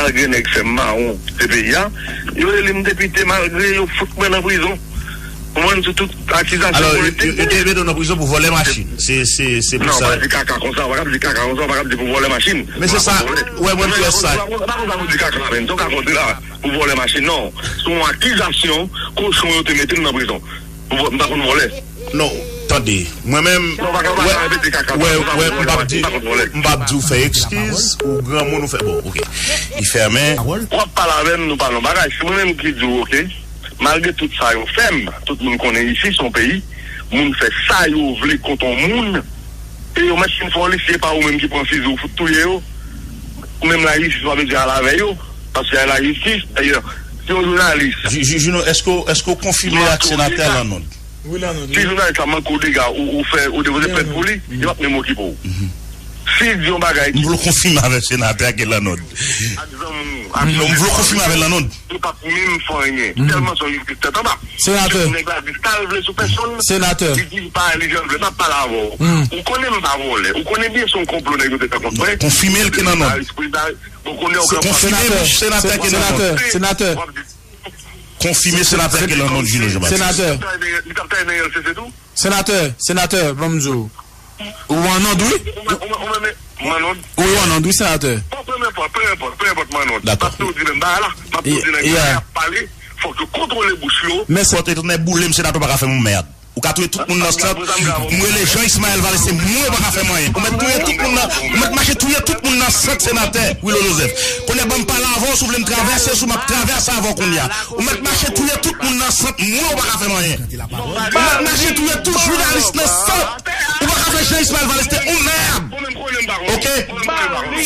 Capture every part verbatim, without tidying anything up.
Malgre nèg fè m mawon kite peyi a, yo rele m depite malgre yo fout mwen nan prizon. Ou konprann, sou tout akizasyon politik. Alò, yo te mete w nan prizon pou vòlè machin. Se, se, se pou sa. Non, pa di kaka konsa, ou pa kab di kaka konsa, ou pa kab di pou vòlè machin. Men se sa, wè, mwen fè sa. Pa konsa pou di kaka, men, sa w ka konte la, pou vòlè machin, non. Se yon akizasyon kochon yo te mete m nan prizon. M pa konn vòlè. Non, tande. Mwen menm, wè, wè, wè, m p ap di, m p ap di w fè ekskiz, ou granmoun ou fè, bon, oke. Li fèmen. W ap pale avè m, nou pale yon bagay. Se mwen menm ki di w, oke. Malgre tout sa yo fè m, tout moun konnen isi se yon peyi, moun fè sa yo vle kont yon moun, e yo mèt fin fè w li, si se pa ou menm ki pran fizi ou fout touye yo, ou menm lajistis w ap di al avè yo, paske lajistis, dayè, se yon jounalis. Juno, èske, èske w konfime ak senatè Lanord? Wi, Lanord. Si jounalis la manke w dega, ou, ou fè, ou depoze plent pou li, yo p ap menm okipe w. Si di yon bagay ki. M vle w konfime avèk senatè a ke Lanord. Ak zanmi w, ak zanmi w. Non, m vle w konfime avèk Lanord. Yo p ap menm fè anyen. Tèlman se yon jistis tèt anba. Senatè. Nèg la di sa l vle sou pèsonn. Senatè. Li di pa li jan l vle, m ap pale avè w. Ou konnen m pa vòlè. Ou konnen byen se yon konplo nèg yo te fè kont mwen. Konfime l ke Lanord. Ou konnen w konplo. Konfime senatè ke Lanord. Senatè. Konfime senatè ke Lanord Juno Jean Baptiste. Senatè. Li t ap taye Daniel Cesset tou? Senatè, senatè, ban m di w. Ou Lanord, wi. Ou menm, ou menm, Lanord. Wi, Lanord, wi, senatè. Bon, peu importe, peu importe, peu importe, Lanord. Dakò. M ap toujou di menm bagay la. M ap toujou di nèg yo ap pale, fòk yo kontwole bouch yo. Men se kote tounen boule m, senatè pa ka fè m yon mèd. Ou ka touye tout moun nan sant. M rele Jean Ismaël Valestin, mwen ou pa ka fè m anyen. Ou mèt touye tout moun nan, ou mèt mache touye tout moun nan sant, senatè Willo Joseph. Kounye a ban m pale avè w, si w vle m travèse, si w m ap travèse avè w kounye a. Ou mèt mache touye tout moun nan sant, mwen ou pa ka fè m anyen. Ou mèt mache touye tout jounalis nan sant. Ou pa ka fè Jean Ismaël Valestin yon mèd. Oke?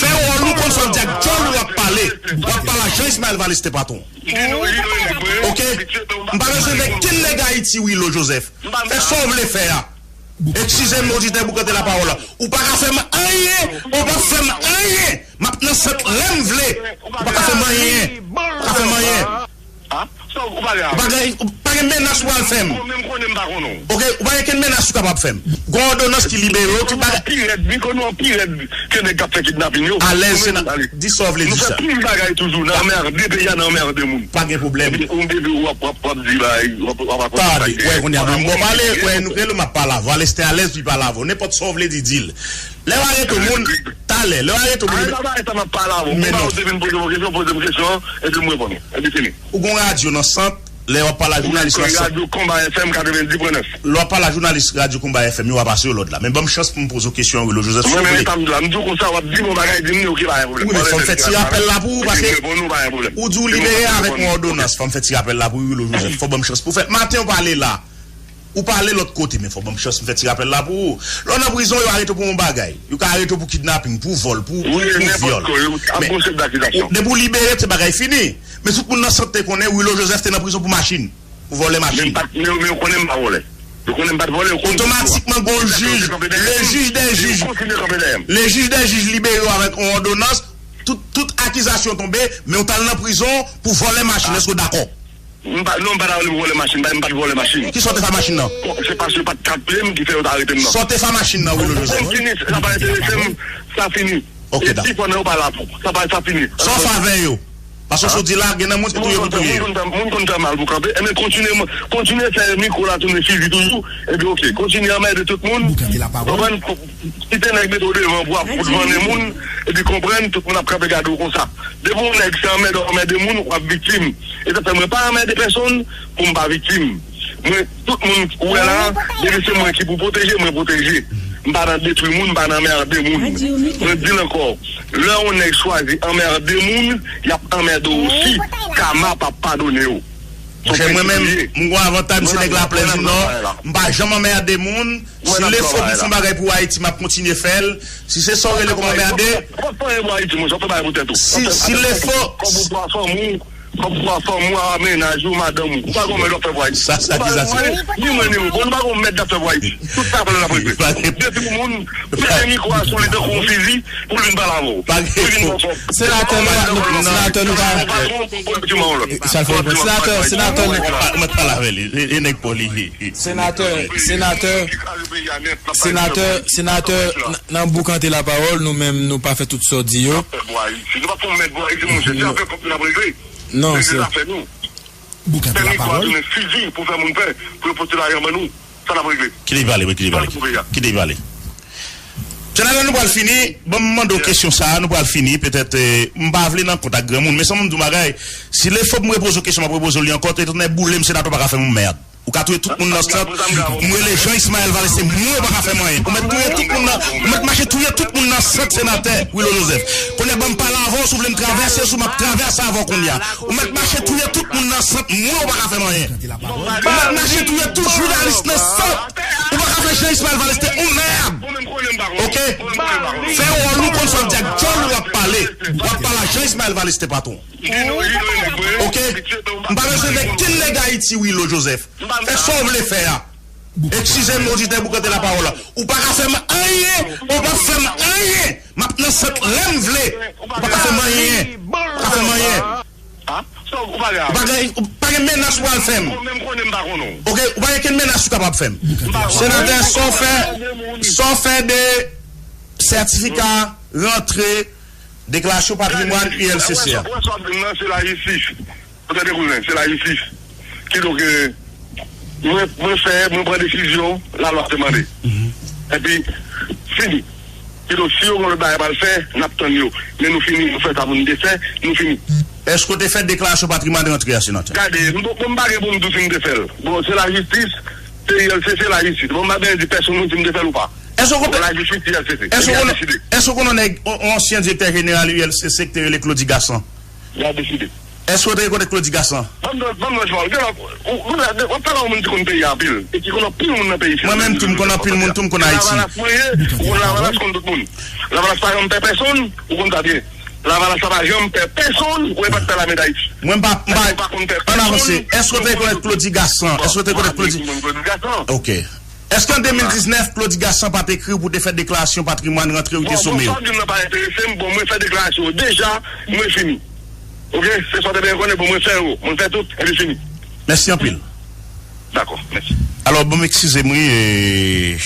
Fè wòl ou konn sa w di ak djòl ou w ap pale. W ap pale a Jean Ismaël Valestin, patwon. Oke? M pa bezwen nèg, kenn nèg Ayiti, Willo Joseph. Fè sa w vle fè a. Eskize m, oditè, pou kante lapawòl la. Ou pa ka fè m anyen, ou p ap fè m anyen. M ap nan sant lè m vle. Ou pa ka fè m anyen. Ou pa ka fè m anyen. Ou pa gen, ou pa gen menas ou pral fè m. Oke, ou pa gen kenn menas ou kapab fè m. Gon òdonans ki libere w, tout bagay. Pi rèd, wi, ke nou an pi rèd ke nèg k ap fè kidnapin yo. Alèz, se nan, di sa w vle di sa. Nou fè plis bagay toujou, nan anmède peyi a, nan anmède moun. Pa gen pwoblèm. Epi, ou, epi w ap, w ap, w ap di bagay, w ap, w ap rakonte bagay. Tande, wè, kounye a, menm bon pale, wè, nou rele m ap pale avè w. Alèz te alèz, li pale avè w. Nenpòt sa w vle di, di l. Lè w arete yon moun, talè, lè w arete yon moun. Arete sa, m ap pale avè w. Konpa yo te vin poze m yon kesyon, poze m kesyon an, epi m reponn ou. Epi fini. Ou gon radyo nan sant, lè w ap pale a jounalis nan sant. Radyo Konba F M katrevenndis pwen nèf. Lè w ap pale a jounalis radyo Konba F M yo, w a pase yo lòd la. Men ban m chans pou m poze w kesyon, Willo Joseph, si w vle. Mwen menm, sa m di w la, m di w konsa, w ap di m yon bagay, di m li, oke, pa gen pwoblèm. Wi, men fò m fè ti rapèl la pou ou, paske ou di w libere avèk yon òdonans. Fò m fè ti rapèl la pou ou, Willo Joseph. Fò ban m chans pou w fè. Maten, w pale la. Ou pale lòt kote, men fò ban m chans m fè ti rapèl la pou ou. Lè w nan prizon, yo arete w pou yon bagay. Yo ka arete w pou kidnaping, pou vòl, pou, pou, pou vyòl. Men, depi w libere, se bagay fini. Men tout moun nan sant te konnen Willo Joseph te nan prizon pou machin. Pou vòlè machin. Men m pa t, men, men yo konnen m pa vòlè. Yo konnen m pa t vòlè, yo konnen tout sa. Otomatikman, gon jij, le jij dè jij. Yo kontinye kanpe dèyè m. Le jij dè jij libere w avèk yon òdonans. Tout, tout akizasyon tonbe, men w t al nan prizon pou vòlè machin. Èske w dakò? M pa, non, m pa ta vle vòlè machin, m pa, m pa t vòlè machin. Kisa w te fè a machin nan? Bon, se paske yo pa t ka peye m ki fè yo t arete m nan. Sa w te fè a machin nan, Willo Joseph? Kontinye, sa pa enterese m, sa fini. Ok, dakò. Epi pandan yo pa la tou, sa pa, sa fini. Sa w fè avè yo? Paske w di la, gen nan moun ki touye pou touye yo. Moun konn fè, moun konn fè mal pou kanpe. Ebyen, kontinye, kontinye fè mikwo la tounen fizi toujou. Epi, ok, kontinye anmède tout moun. Konprann? Kite nèg mete w devan pou ap fout vannen moun, epi konprann, tout moun ap kanpe gade w konsa. Depi yon nèg se anmède w anmède moun, w ap viktim. E sa fè mwen pa anmède pèsonn pou m pa viktim. Mwen, tout moun ou wè la, depi se mwen ki pou pwoteje, mwen pwoteje. M pa nan detwi moun, m pa nan anmède moun. Mwen di l ankò, lè yon nèg chwazi anmède moun, y ap anmède w osi. Kama p ap padone w. Monchè, mwen menm, m gon avantaj, m se nèg Laplèn di Nò, m pa janm anmède moun. Si lefo pou m fè yon bagay pou Ayiti, m ap kontinye fè l. Si se sa w rele kòm anmède. Si, si lefo. Kòm kwa fanm ou a mennaj ou, madanm ou. Ou pa gon mèt w ap fè vwayis. Sa se akizasyon. Ni mwen ni ou. Bon, nou pa gon mèt w ap fè vwayis. Tout sa fè l ap regle. Depi yon moun mete mikwo a sou li tankou yon fizi, pou l vin pale avè w. Pou l vin fè w. Senatè, nou pa, nou, senatè, nou pa, sa l fè, senatè, senatè, nou pa, mwen pale avè li. E, e nèg pa li. Senatè, senatè, senatè, senatè, n- nan boukante lapawòl, nou menm, nou pa fè tout sa w di yo. N ap fè vwayis. Nou pa fè yon mèt vwayis, monchè. Se afè kòb n ap regle. Non, se afè nou. Boukante lapawòl. Fè mikwo a tounen fizi pou fè moun pè, pou yo pote lajan ban nou. Sa n ap regle. Kite l pale, wi, kite l pale. Kite l pale. Senatè, nou pral fini. Ban m mande w kesyon sa a, nou pral fini. Petèt, eh, m pa vle nan kont ak granmoun, men san m di w bagay, si lè fò m repoze w kesyon, m ap repoze w li ankò, te tounen boule m, senatè, w pa ka fè m yon mèd. Ou ka touye tout moun nan sant. M rele Jean Ismaël Valestin, mwen ou pa ka fè m anyen. Ou mèt touye tout moun nan, ou mèt mache touye tout moun nan sant, senatè Willo Joseph. Kounye a ban m pale avè w, si w vle m travèse sou, m ap travèse avè w kounye a. Ou mèt mache touye tout moun nan sant, mwen ou pa ka fè m anyen. Ou mèt mache touye tout jounalis nan sant. Ou pa ka fè Jean Ismaël Valestin yon mèd. Oke? Fè wòl ou, konn sa w ap di ak djòl ou w ap pale. W ap pale a Jean Ismaël Valestin, patwon. Oke? M pa bezwen vè kenn nèg Ayiti, Willo Joseph. Fè sa w vle fè a. Eskize m, oditè Boukante Lapawòl la. Ou pa ka fè m anyen. Ou p ap fè m anyen. M ap nan sant lè m vle. Ou pa ka fè m anyen. Ou pa ka fè m anyen. Ou pa gen, ou pa gen menas ou pral fè m. Oke? Ou pa gen kenn menas ou kapab fè m. Senatè, sa w fè, sa w fè de sètifika rantre deklarasyon patrimwàn U L C C a. Ou tande, kouzen, se lajistis. Kidonk, eh, mwen, mwen fè, mwen pran desizyon, lalwa te mande. Epi, fini. Kidonk, si yo gen lòt bagay pral fè, n ap tann yo. Men nou fini, nou fè sa pou nou te fè, nou fini. Èske w te fè deklarasyon patrimwàn rantre a, senatè? Gade, m, m pa gen pou m di w si m te fè l. Bon, se lajistis, se U L C C, lajistis. Bon, m pa bezwen di pèsonn moun si m te fè l ou pa. Èske w konn, lajistis, U L C C, èske w konnen, èske w konnen nèg, on, on ansyen direktè jeneral U L C C ki te rele Claudy Gassant? Li a deside. Èske w te rekonèt Claudy Gassant? Ban m, ban m lòt pawòl. Gen lòt, ou, ou la, w ap pale a yon moun ki konn peyi a anpil, e ki konn anpil moun nan peyi isit. Mwen menm tou, m konn anpil moun tou, m konn Ayiti. Lavalas mwen ye, ou konn Lavalas, konn tout moun. Lavalas pa janm pè pèsonn, ou konn sa byen. Lavalas la pa janm pè pèsonn, ou e pa t pè lame Dayiti. Mwen m pa, m pa, ann avanse. Èske w te rekonèt Claudy Gassant? Èske w te rekonèt Claudy? Oke. Èske an de mil diznèf, Claudy Gassant pa t ekri w pou w te fè deklarasyon patrimwàn rantre ou te some yo? Bon, bon, sa w di m nan pa enterese m. Bon, mwen fè deklarasyon yo deja, mwen fini. Oke? Se sa w te bezwen konnen, bon, mwen fè yo. Mwen fè tout, epi fini. Mèsi anpil. Dakò, mèsi. Alò, bon, m eskize m, wi, e,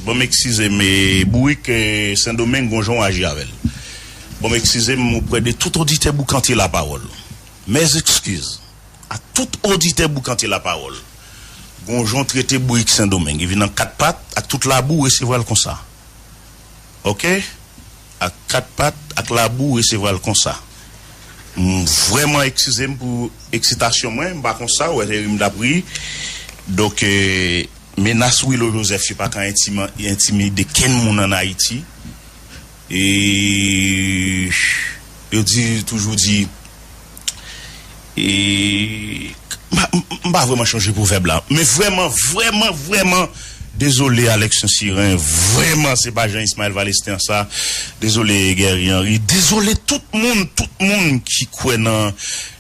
bon, m eskize m, e, Bourik, e, Sendomeng, gon jan w aji avè l. Bon, m eskize m oprè de tout oditè Boukante Lapawòl. Mes excuses. A tout oditè Boukante Lapawòl. Gon jan w trete Bourik Sendomeng, li vin an kat pat ak tout labou, w resevwa l konsa. Oke? Ak kat pat, ak labou, w resevwa l konsa. M vrèman eskize m pou eksitasyon mwen, m pa konsa, w wè se ri m t ap ri. Donk, eh, menas Willo Joseph yo pa ka entima-, entimide kenn moun ann Ayiti. E yo di, toujou di, e, m pa, m, m pa vrèman chonje pwovèb la. Men vrèman, vrèman, vrèman, dezole, Alex Saint-Cyrin, vrèman, se pa Jean Ismaël Valestin sa. Dezole, Guerrier Henry. Dezole, tout moun, tout moun ki kwè nan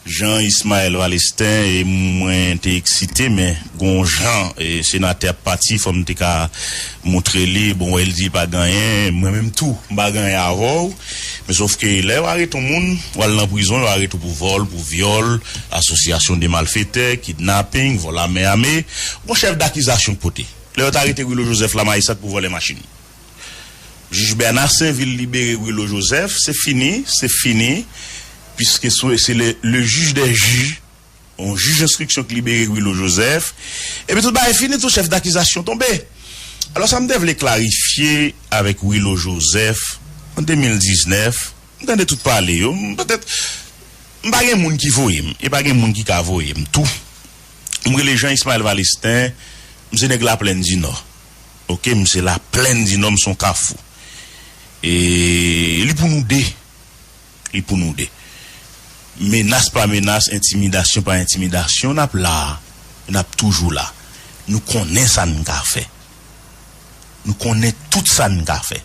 Jean Ismaël Valestin, e mwen te eksite, men gon jan, e, senatè ap pati, fò m te ka montre li, bon, wè, l di l pa gen anyen, mwen menm tou, m pa gen anyen avè w, men sòf ke lè yo arete yon moun, w al nan prizon, yo arete w pou vòl, pou vyòl, asosyasyon de malfetè, kidnaping, vòl a men ame, gon chèf dakizasyon k pote. Lè yo t arete Willo Joseph Lamayisat pou vòlè machin. Jij Bernard Sainvil libere Willo Joseph, se fini, se fini, piske se, se le, le jij dè jij, yon jij enstriksyon ki libere Willo Joseph. Epi tout bagay fini, tout chèf dakizasyon tonbe. Alò, sa m te vle klarifye avèk Willo Joseph, an de mil diznèf, m tande tout pale yo, m, petèt, m pa gen moun ki voye m, e pa gen moun ki ka voye m tou. M rele Jean Ismaël Valestin, m se nèg Laplèn di Nò. Oke, m se Laplèn di Nò, m se yon kafou. E li pou nou de. Li pou nou de. Menas pa menas, entimidasyon pa entimidasyon, n ap la. N ap toujou la. Nou konnen sa n ka fè. Nou konnen tout sa n ka fè.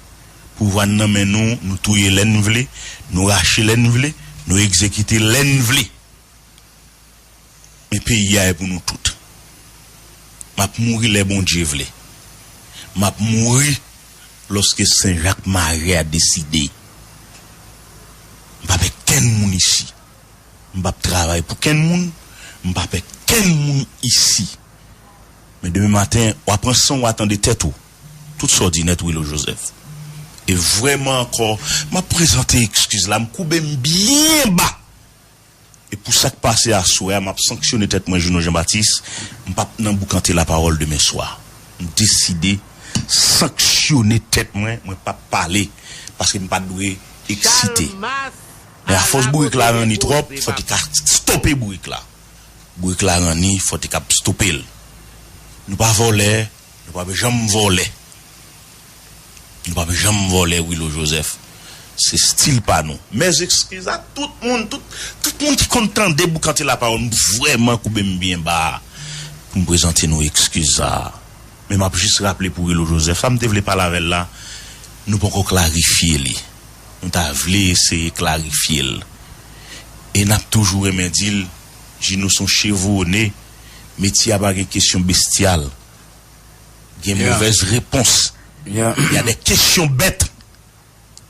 Pouvwa n nan men nou, nou touye lè n vle, nou rache lè n vle, nou egzekite lè n vle. peyi a e pou nou tout. M ap mouri lè Bondye vle. M ap mouri lòske Sen Jak Mare a deside. M pa pè kenn moun isi. M p ap travay pou kenn moun. M pa pè kenn moun isi. Men demen maten, w a pran san w a tande tèt ou. Tout sa w di nèt, Willo Joseph. E vrèman ankò, m ap prezante ekskiz la, m koube m byen ba. E pou sa k pase aswè a, m ap sanksyone tèt mwen, Juno Jean Baptiste. M p ap nan boukante lapawòl demen swa. M deside sanksyone tèt mwen, mwen p ap pale, paske m pa dwe eksite. Men afòs bourik la ranni twòp, fò te ka stope bourik la. Bourik la ranni, fò te ka stope l. Nou pa vòlè, nou pa janm vòlè. Nou pa janm vòlè, Willo Joseph. Se stil pa nou. Mes excuses a tout moun, tout, tout moun ki konn tande boukante lapawòl, m vrèman koube m byen ba pou m prezante nou ekskiz sa a. Men m ap jis raple pou Willo Joseph, sa m te vle pale avè l la, nou poko klarifye li. Nou ta vle eseye klarifye l. E n ap toujou renmen di l, Juno se yon chevronné, metye a pa gen kesyon bestyal. Gen movèz repons. Y a de kesyon bèt,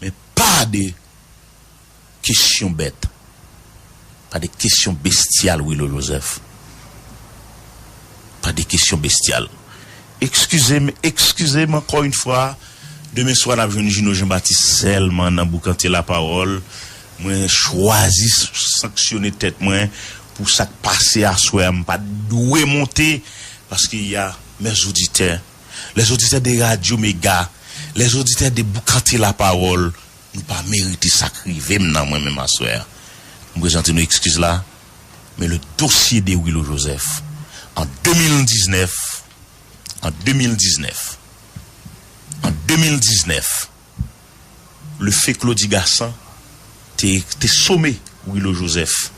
men pa de kesyon bèt. Pa de kesyon bestyal, Willo Joseph. Pa de kesyon bestyal. Eskize m, eskize m ankò yon fwa. Demen swa, n ap jwenn Juno Jean Baptiste sèlman nan boukante lapawòl. Mwen chwazi sanksyone tèt mwen pou sa k pase aswè a. M pa t dwe monte, paske y a mes auditeurs, les auditeurs de Radio Mega, les auditeurs de Boukante Lapawòl, nou pa merite sa k rive m nan mwen menm aswè a. M prezante nou ekskiz la, men le dossier de Willo Joseph, an de mil diznèf, an de mil diznèf, an de mil diznèf, le feu Claudy Gassant te, te some Willo Joseph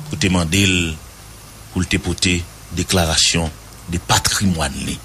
pou te mande l pou l te pote deklarasyon de patrimwàn li.